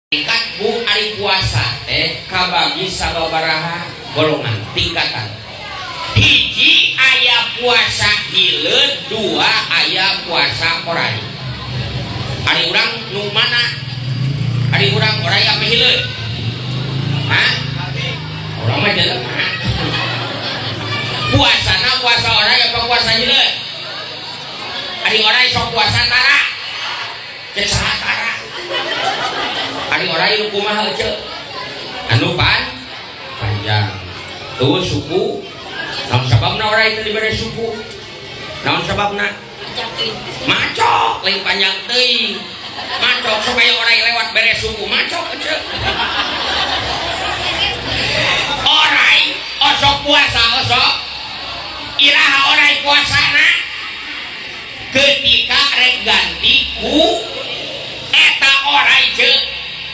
Tingkat, Bu. Ari puasa teh kabagi sababaraha golongan, tingkatan. Hiji, aya puasa hileud. Dua, aya puasa oray. Ari urang nu mana? Ari urang oray apa hileud? Hah? Urang mah jelema. Puasana puasa oray apa puasa hileud? Ari oray sok puasa tara? Cek saha tara? Ari oray nu kumaha ece? Anu panjang. Tuh suku. Naon sababna oray teu dibere suku? Naon sababna? Macok, lain panjang teuing. Macok supaya oray lewat bere suku. Macok ece. Oray osok puasa osok. Iraha oray puasana? Ketika rek ganti ku eta oray ce.